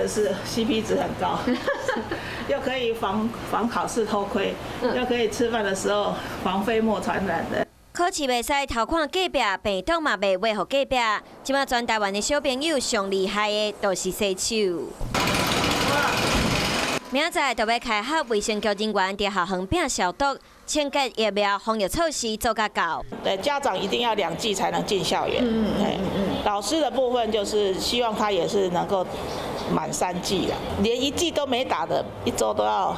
是 CP 值很高，又可以防考試偷窺，又可以吃飯的時候防飛沫傳染的。考試袂使偷看隔壁，病毒嘛袂畫予隔壁。這馬全台灣的小朋友上厲害的，就是洗手。明仔載就欲開學，衛生局人員佇校園拼消毒、清潔疫苗、防疫措施做甲到。對，家長一定要2劑才能進校園。老師的部分就是希望他也是能夠滿3劑啦，連1劑都沒打的，一週都要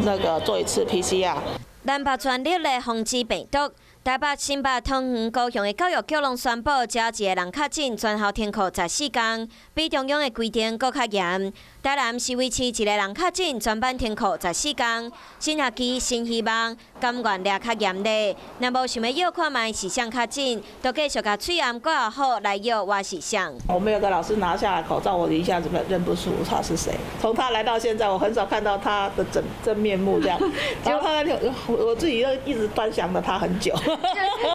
那個做一次 PCR。南北全力來防止病毒。台北、新北、桃園、高雄的教育局攏宣布，只要一个人確診，全校停課14工，比中央的規定閣較嚴。台南是維持一個人確診，全班停課十四工。新學期新希望，甘願掠較嚴厲。若無想欲約看覓是誰確診，就繼續共喙罨掛好來約我是誰。我們有個老師拿下來口罩，我一下子認不出他是誰。從他來到現在，我很少看到他的真面目這樣。然後他我自己都一直端詳了他很久。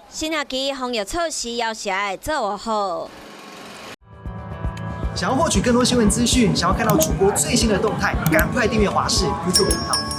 新學期防疫措施要是愛做好。想要獲取更多新聞資訊，想要看到主播最新的動態，趕快訂閱華視 YouTube 頻道。